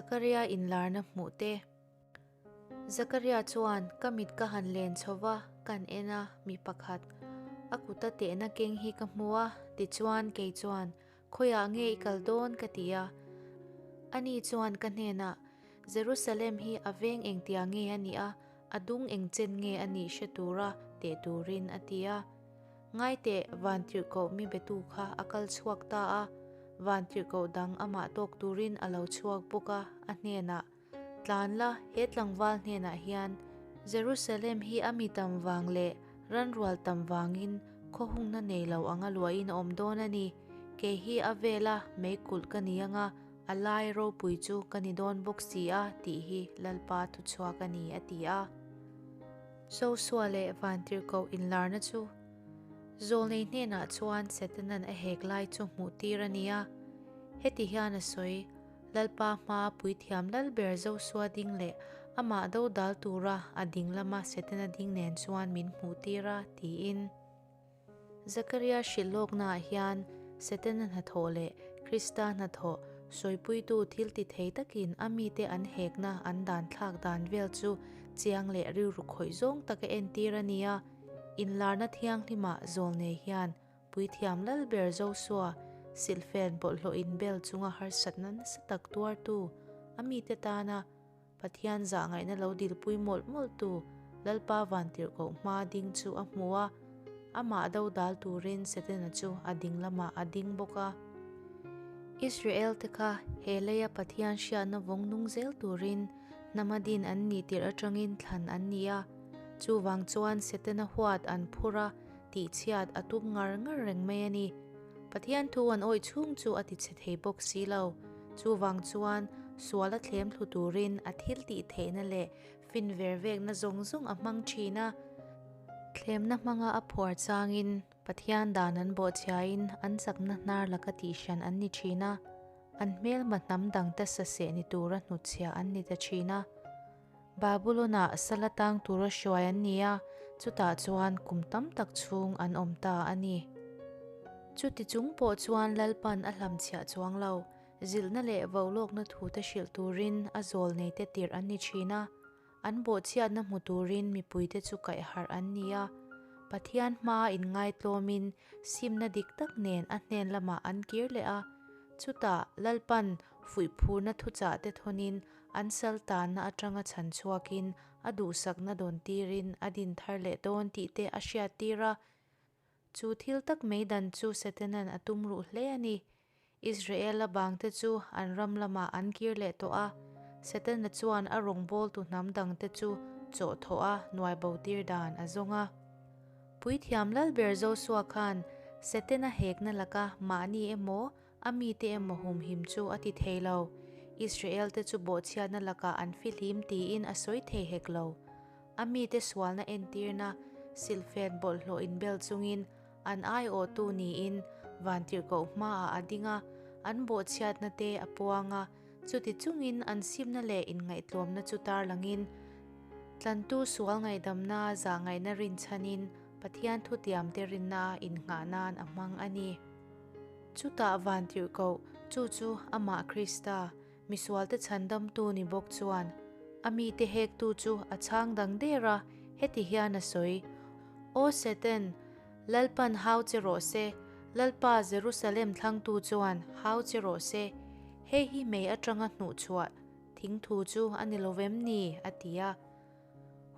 Zakaria inlarna hmuh te. Zakaria chuan, Ka mit ka han len chho va, kan en a, mi pakhat, a kuta tehna keng hi ka hmu a, tichuan kei chuan, Khawiah nge i kal dawn? ka ti a. Ani chuan ka hnenah, Jerusalem hi a veng engtia nge a nih a, a dung eng chen nge a nih hre tura teh turin a ti a. Ngaiteh, vantirhkoh mi betu kha a kal chhuak ta a, vantirhkoh dang amah tawk turin a lo chhuak bawk a, a hnenah, Tlan la, he tlangval hnenah hian Jerusalem hi a mi tam vang leh ranrual tam vangin khawhungna nei lo anga luahin a awm dawn a ni. Kei hi a vela mei kulh ka ni anga, a lai ropui chu ka ni dawn bawk si a, tih hi Lalpa thuchhuak a ni, a ti a. Josua leh Vantirhkoh inlarna chu Zawlnei hnenah chuan Setanan a hek lai chu hmuh tir a ni a. Heti hian a sawi, Lalpa hmaa puithiam lal ber Josua ding leh amah do dal tura a ding lama Setana ding nen chuan min hmuh tir a, tiin. Zakaria hrilh lawknaah hian Setana hnathawh leh Krista hnathawh sawipuitu thil ti thei takin a mite an hekna an dan thlak dan vel chu chiang leh rilru khawih zawng taka entir a ni a. Inlarna thianghlimah zawlnei hian Puithiam Lalber Josua silhfen bawlhhlawh inbel chunga harsatna nasa tak tuartu a mite tana Pathian zahngaihna lo dilpui mawlh mawlhtu Lalpa Vantirhkoh hma ding chu a hmu a, amah dodal turin Setana chu a ding lamah a ding bawk a. Israel-te kha he leia Pathian hriatna vawng nung zel turin hnama din an nih tirh atangin thlan an ni a, chuvang chuan Setana huat an phur a, tihchhiat a tum ngar ngar reng mai a ni. Pathian thu an awih chhung chu a tichhe thei bawk si lo. Chuvang chuan sual a thlem thlu turin a thil tih theihna leh fin ver vekna zawng zawng a hmang thin a. Thlemna hmanga a phuar changin Pathian dan an bawhchhiain an chakna hnar laka tihhran an ni thin a, an hmelma hnam dangte saseh ni tura hnutchhiah an ni ta thin a. Babulon-ah sala tang tura hruai an ni a, chutah chuan kum tam tak chhung an awm ta a ni. Chuti chung pawh chuan Lalpan a hlamchhiah chuang lo, zilhna leh vaulawkna thute hrilh turin a zawl neite tirh an ni thin a, an bawhchhiatna hmu turin mipuite chu kaihharh an ni a. Pathian hmaa inngaitlawmin simna dik tak nen a hnen lamah an kir leh a, chutah Lalpan fuihphurna thuchahte thawnin An sal tanna atanga chhan chhuakin a duhsakna dawn tirin a din thar leh dawn tih te a hriat tir a. Chu thil tak mai dan chu Setanan a tum ruh hle a ni. Israela bangte chu an ram lamah an kir leh tawh a, Setana chuan a rawngbawltu hnam dangte chu chawh thawh a nuai bo tir dan a zawng a. Puithiam Lalber Josua khan Setana hekna laka mahni emaw A mite emaw humhim chu a ti thei lo. Israel-te chu bawhchhiatna lakah an fihlim tiin a sawi thei hek lo. A mite sualna entirna silhfen bawlhhlawh inbel chungin an aiawhtu niin vantirhkoh hmaah a ding a, an bawhchhiatna te a puang a, chuti chungin an simna leh inngaihtlawmna chu tarlangin tlantu sual ngaihdamna zahngaihna rinchhanin Pathian thutiamte rinna innghah nan a hmang a ni. Chutah vantirhkoh, chu chu amah Krista, misualte chhandamtu ni bawk chuan, a mite hektu chu a chhang dang der a, heti hian a sawi, Aw Satan, Lalpan hau che rawh se, Lalpa Jerusalem thlangtu chuan hau che rawh se, hei hi mei atanga hnuhchhuah thingthu chu a ni lo vem ni? a ti a.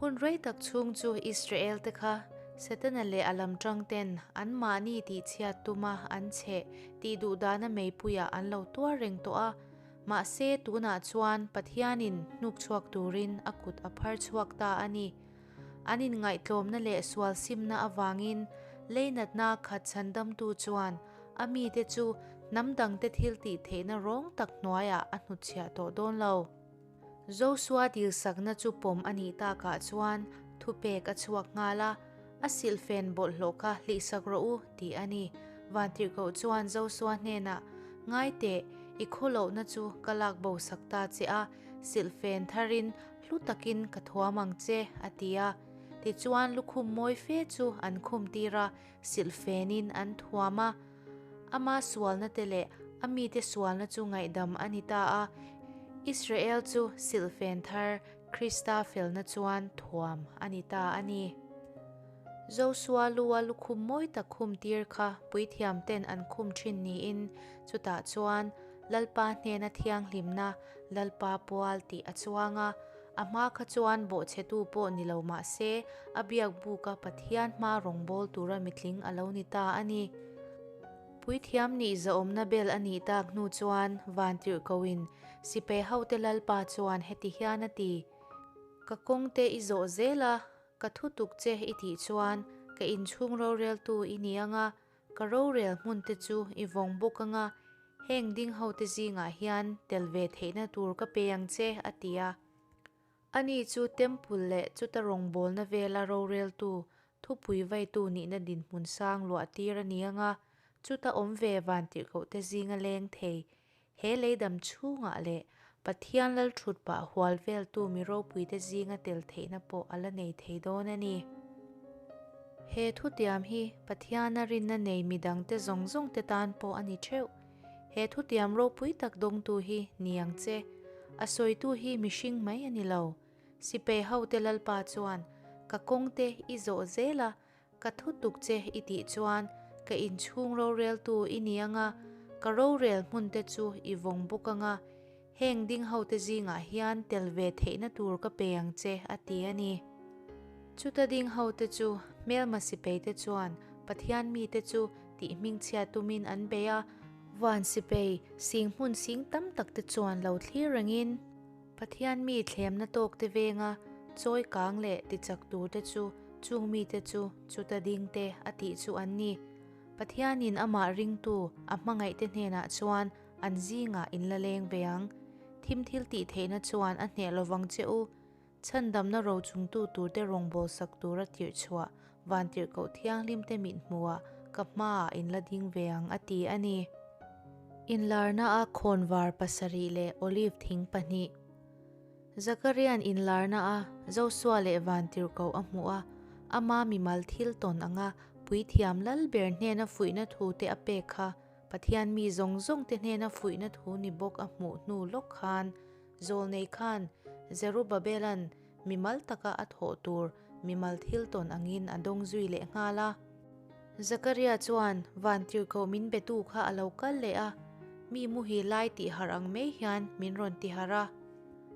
Hun rei tak chhung chu Israel-te kha Setana leh a lam ṭangten anmahni tihchhiat tuma an chheh tih duh dana meipuiah an lo tuar reng tawh a. Mahse, tunah chuan Pathianin hnuk chhuak turin a kut a phar chhuak ta a ni. An inngaihtlawmna leh sual simna avangin leinatna khat chhandamtu chuan a mite chu hnam dangte thil tih theihna rawng tak hnuaiah a hnutchhiah tawh dawn lo. Josua dilsakna chu pawm a nih takah chuan thupek a chhuak nghal a, A silhfen bawlhhlawh kha hlihsak rawh u, tih a ni. Vantirhkoh chuan Josua hnenah, Ngai teh, i khawlohna chu ka lak bosak ta che a, silhfen tharin hlu takin ka thuam ang che, a ti a. Tichuan lukhum mawi fe chu an khum tir a, silhfenin an thuam a. Ama sualna te leh a mite sualna chu ngaihdam a ni ta a. Israel chu silhfen thar Krista felna chuan thuam a ni ta a ni. Josua lua lukhum mawi tak khum tir kha puithiam ten an khum thin niin chutah chuan Lalpa hnena thianghlimna Lalpa pual tih a chuang a, a hma kha chuan bawhchhetu pawh ni lo mah se a biak buka Pathian hma rawngbâwl tura mitling a lo ni ta a ni. Puithiam nih zahawmna bel a nih tak hnu chuan Vantirhkohin Sipai hote Lalpa chuan heti hian a ti, Ka kawngte i zawh zel a, ka thu tuk che i tih chuan ka inchhung roreltu i ni ang a, ka rorel hmunte chu i vawng bawk ang a, heng ding hote zingah hian tel ve theihna tur ka pe ang che, a ti a. Ani chu Temple leh chuta rawngbawlna vela roreltu, thupui vaitu nihna dinhmun sang luah tir a ni ang a, chuta awm ve vantirhkohte zinga leng thei, he leidam chhungah leh Pathian lalthut pah hual veltu mi ropuite zinga tel theihna pawh a la nei thei dawn a ni. He thutiam hi Pathiana rinna nei midangte zawng zawngte tan pawh a ni theuh. He thutiam ropui tak dawngtu hi ni ang che. A sawitu hi mihring mai a ni lo. Sipai hote Lalpa chuan, Ka kawngte i zawh zel a, ka thu tuk che i tih chuan ka inchhung roreltu i ni ang a, ka rorel hmunte chu i vawng bawk ang a, heng ding hote zingah hian tel ve theihna tur ka pe ang che, a ti a ni. Chuta ding hote chu hmelma sipaite chuan Pathian mite chu tih hmingchhia tumin an bei a, van sipei sing hmun sing tam tak te chuan lo thlir rengin Pathian mi thlemna tawk te venga chawi kang leh tichak tur te chu chung mite chu chuta ding te a tih chu an ni. Pathianin amah ringtu a hmangaih te hnenah chuan an zingah in la leng ve ang. Thim thil tih theihna chuan a hneh lovang che u. Chhandamna rochungtu turte rawngbâwl sak tura tirh chhuah Vantirhkoh Thianghlimte mit hmuhah ka hmaah in la ding ve ang a ti a ni. Inlarna-a khawnvar pasarih leh olive thing pahnih. Zakaria'n inlarna-a Josua leh Vantirhkoh a hmuh a, ama mimal thil tawn anga puithiam lalber hnena fuihna thute a pek kha Pathian mi zawng zawngte hnena fuihna thu ni bawk a hmuh hnu lawk khan Zawlnei khan Zerubbabela'n mimal taka a thawh tur mimal thil tawn angin a dawng zui leh nghal a. Zakaria chuan Vantirhkoh min betu kha a lo kal leh a, mi muhil lai tih harh ang mai hian min rawn ti harh a.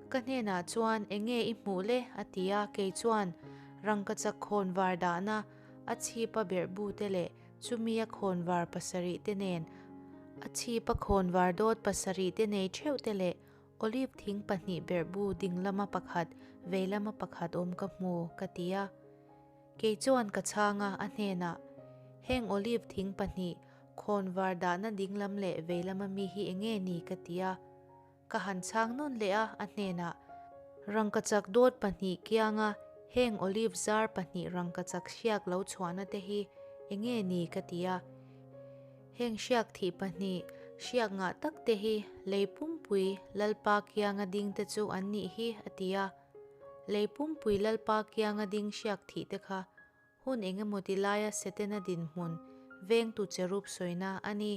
Ka hnenah chuan enge i hmuh le? a ti a, kei chuan rangkachak khawnvar dahna a chhipa berhbu te leh chumi a khawnvar pasarih te nen a chhipa khawnvar dawt pasarih te nei theuh te leh Olive thing pahnih berhbu ding lama pakhat, vei lama pakhat awm ka hmu, ka ti a. Kei chuan ka chhang a, a hnenah, Heng olive thing pahnih, khawnvar dahna ding lam leh vei lama mi hi eng nge ni? ka ti a. Ka han chhang nawn leh a, a hnenah, Rangkachak dawt pahnih kianga heng olive zar pahnih rangkachak hriak lo chhuahna te hi eng nge ni? ka ti a. Heng hriak thih pahnih, hriak ngah tak te hi lei pumpui Lalpa kianga ding te chu an nih hi, a ti a. Lei pumpui Lalpa kianga ding hriak thih te kha hun eng emaw ti laia Setana dinhmun vengtu cherub sawina a ni.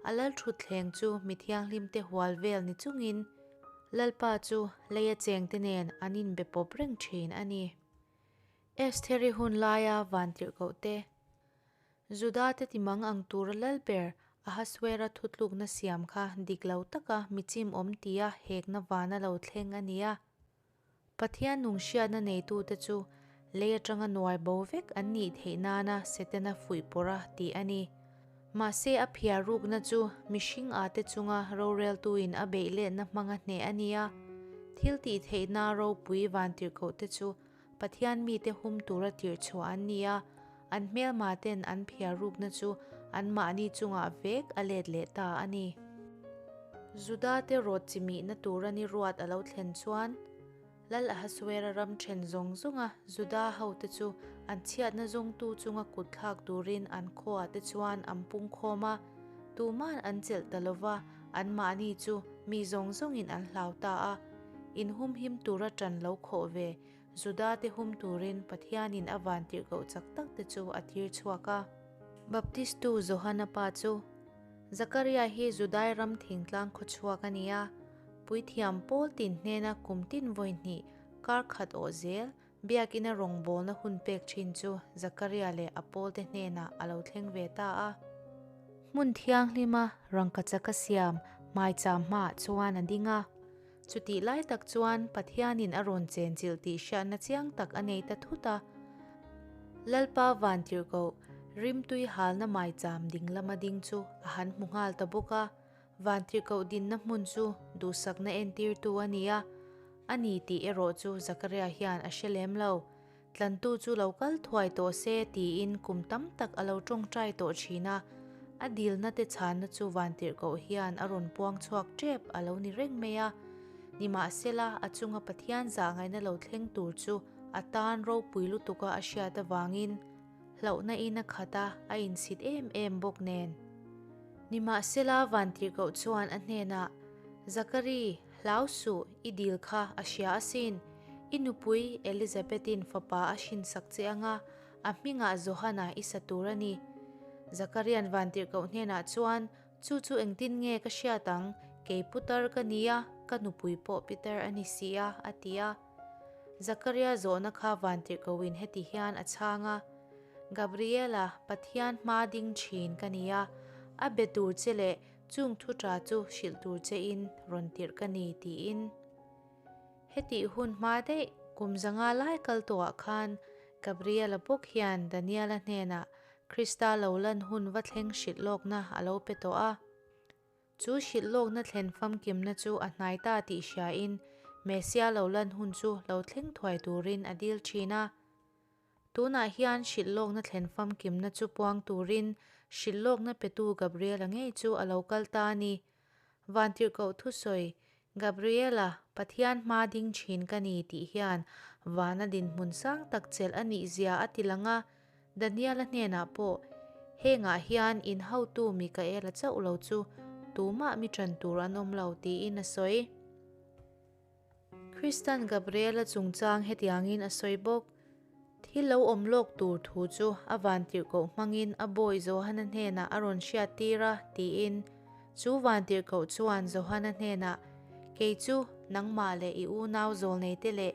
A lalthutthleng chu mi thianghlim te hual vel ni chungin Lalpa chu leia chengte nen an inbe pawp reng thin a ni. Estheri hun laia vantirhkoh te. Juda-te timang ang tura lal ber Ahasuera thutlukna siam kha dik lo taka mi chim awm tia hekna vana lo thleng a ni a. Pathian nung hriatna neitute chu lei atanga nuai bo vek an nih theih nana Setana fuih pawrh a tih a ni. Mahse a phiar rukna chu mihring ate chunga roreltuin a beih letna hmanga hneh a ni a. Thil tih theihna ropui vantirhkohte chu Pathian mite hum tura tirh chhuah an ni a, an hmelma ten an phiar rukna chu anmahni chungah vek a let leh ta a ni. Juda te rawt chi mihna tura ni ruat a lo thlen chuan, Lal Ahasuera ram then zawng zawnga Juda hote chu an chhiatna zawngtu chunga kut thlak turin an khuaah te chuan an pungkhawm a, tuman an chelh ta lova anmahni chu mi zawng zawngin an hlau ta a. Inhumhim tura ṭan lo khawh ve, Juda-te hum turin Pathianin a vantirhkoh chak tak te chu a tir chhuak a. Baptistu Johana pa chu Zakaria hi Judai ram thingtlang khawchhuak a ni a. Puithiam pawl tin hnena kum tin vawi hnih kar khat awh zel Biakina rawngbawlna hun pek thin chu Zakaria leh a pawlte hnenah a lo thleng ve ta a. Hmun thianghlima rangkachaka siam hmaicham hmaah chuan a ding a. Chutih lai tak chuan Pathianin a rawn chenchilh tih hriatna chiang tak a nei ta thut a. Lalpa Vantirhkoh rimtui halna maicham ding lama ding chu a han hmu nghal ta bawk a. Vantirhkoh dinna hmun chu duhsakna entirtu a ni a, a ni tih erawh chu Zakaria hian a hre lem lo. Tlantu chu lo kal thuai tawh se tiin kum tam tak a lo tawngtai tawh thin a, a dilna te chhanna chu Vantirhkoh hian a rawn puang chhuak tep a lo ni reng mai a. Nimahsela, a chunga Pathian zahngaihna lo thleng tur chu a tan ropui lutuka a hriat avangin, hlauhna in a khat a, a insit em em bawk nen. Nimahsela Vantirhkoh chuan a hnenah, Zakari, hlau suh, i dil kha a hria asin. I nupui Elizabethin fapa a hrinsak che anga, a hmingah Johana i sa tur a ni. Zakarian Vantirhkoh hnenah chuan, Chu chu engtin nge ka hriat ang? Kei putar ka ni a, ka nupui pawh pitar a ni si a, a ti a. Zakaria zawhna kha vantirhkohin heti hian a chhang a, Gabriela, Pathian hma ding thin ka ni a, a be tur che leh chung thu tha chu hrilh tur chein rawn tirh ka ni, tiin. Hetih hun hma daih kum zanga lai kal tawhah khan Gabriela bawk hian Daniela hnenah Krista lo lan hun va thleng hrilh lawkna a lo pe tawh a. Chu hrilh lawkna thlen famkimna chu a hnai ta tih hriain Messia lo lan hun chu lo thleng thuai turin a dil thin a. Tunah hian hrilh lawkna thlen famkimna chu puang turin hrilh lawkna petu Gabriela ngei chu a lo kal ta a ni. Vantirhkoh thusawi, Gabriela, Pathian hma ding thin ka ni tih hian vana dinhmun sang tak chelh a nih zia a ti lang a, Daniela hnenah pawh, Hengah hian in hotu Mikaela chauh lo chu tumah mi ṭan tur an awm lo, tiin a sawi. Kristan Gabriela chungchang hetiangin a sawi bawk, Thil lo awm lawk tur thu chu a vantirhkoh hmangin a bawi Johana hnenah a rawn hriattir a, tiin. Chu vantirhkoh chuan Johana hnenah, Kei chu nangmah leh i unau zawlneite leh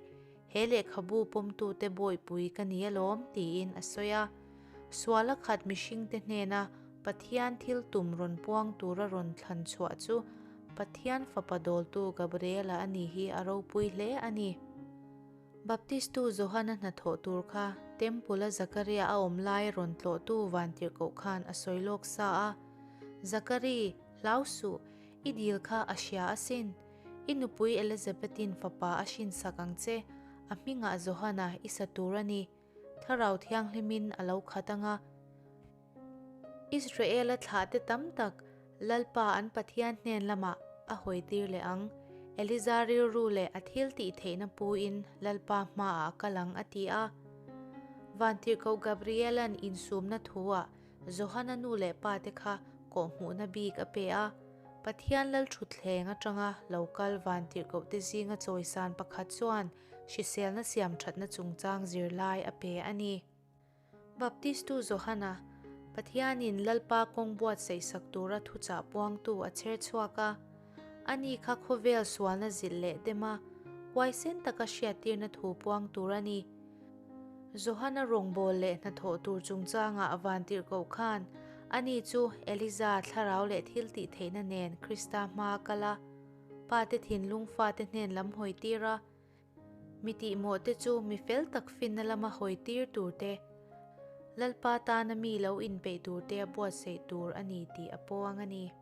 He lehkhabu pawmtute bawihpui ka ni alawm, tiin a sawi a. Suala khat mihringte hnena Pathian thil tum rawn puang tura rawn thlan chhuah chu Pathian Fapa dawltu Gabriela a ni hi a ropui hle a ni. Baptistu Johana hnathawh tur kha Temple-a Zakaria a awm laia rawn tlawhtu vantirhkoh khan a sawi lawk sa a, Zakari, hlau suh, i dil kha a hria asin. I nupui Elizabethin fapa a hrinsak ang che, a hmingah Johana i sa tur a ni. Thlarau Thianghlimin a lo khat ang a. Israela thlahte tam tak Lalpa an Pathian hnen lamah a hawitir leh ang. Eliza rilru leh a thil tih theihna puin Lalpa hmaah a kal ang a ti a. Vantirhkoh Gabriela'n insumna thuah Johana nu leh pate kha kawhhmuhna bik a pe a. Pathian Lalthutthleng atanga lo kal vantirhkohte zinga chawisan pakhat chuan hriselna siam thatna chungchang zirlai a pe a ni. Baptistu Johana, Pathianin Lalpa kawng buatsaihsak tura thuchah puangtu a chher chhuak a. Ani kha khawvel sualna zilh leh dema huaisen taka hriattirna thu puang tur a ni. Johana rawngbâwl leh hnathawh tûr chungchângah a vântirhkoh khân, ani chu Eliza thlarau leh thiltihtheihna nên Krista hmaa kal a, pate thinlung fate hnên lam hawitîr a, mi tihmawhte chu mi fel tak finna lama hawitîr tûr te, Lalpa tâna mi lo inpeih tûrte a buatsaih tûr a ni tih a puang a ni.